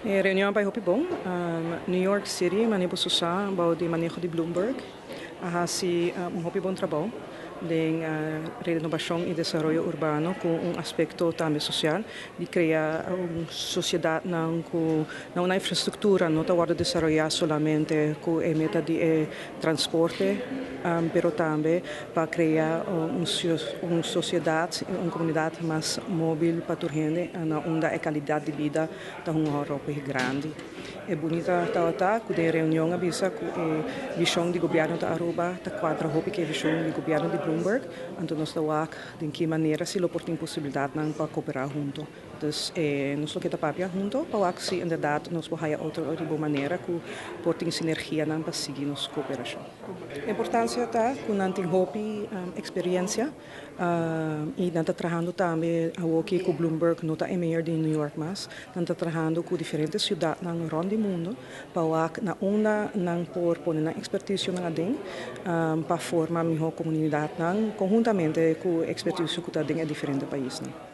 E reunion a bay hopi bon. New York City, manera bo sa, bou di maneho di Bloomberg, a haci un hopi bon trabou den renovacion y desaroyo urbano cu un aspecto tambe social, di crea un sociedad cu un infrastructura no ta wordo desaroya solamente cu e meta di transporte, pero tambe pa crea un sociedad, un comunidad mas mobil pa tur hende, na unda e calidad di bida ta un hopi grandi. E bunita ta cu den reunion a bisa cu e vision di gobierno di Aruba ta cuadra hopi cu e vision di gobierno di Bloomberg, anto nos ta wak den ki manera si lo por tin posibilidad nan pa coopera hunto. Dus nos lo ta papia hunto pa wak si inderdaad nos por haya otro tipo manera cu por tin sinergia nan pa sigui nos cooperacion. Importancia ta cu nan tin hopi experiencia y nan ta trahando tambe awo cu Bloomberg no ta e mayor di New York mas, nan ta trahando cu diferente ciudad nan rond di mundo pa wak na unda nan por pone nan expertise nan aden pa forma miho comunidad nan conhuntamente cu expertise cu ta den diferente pais nan.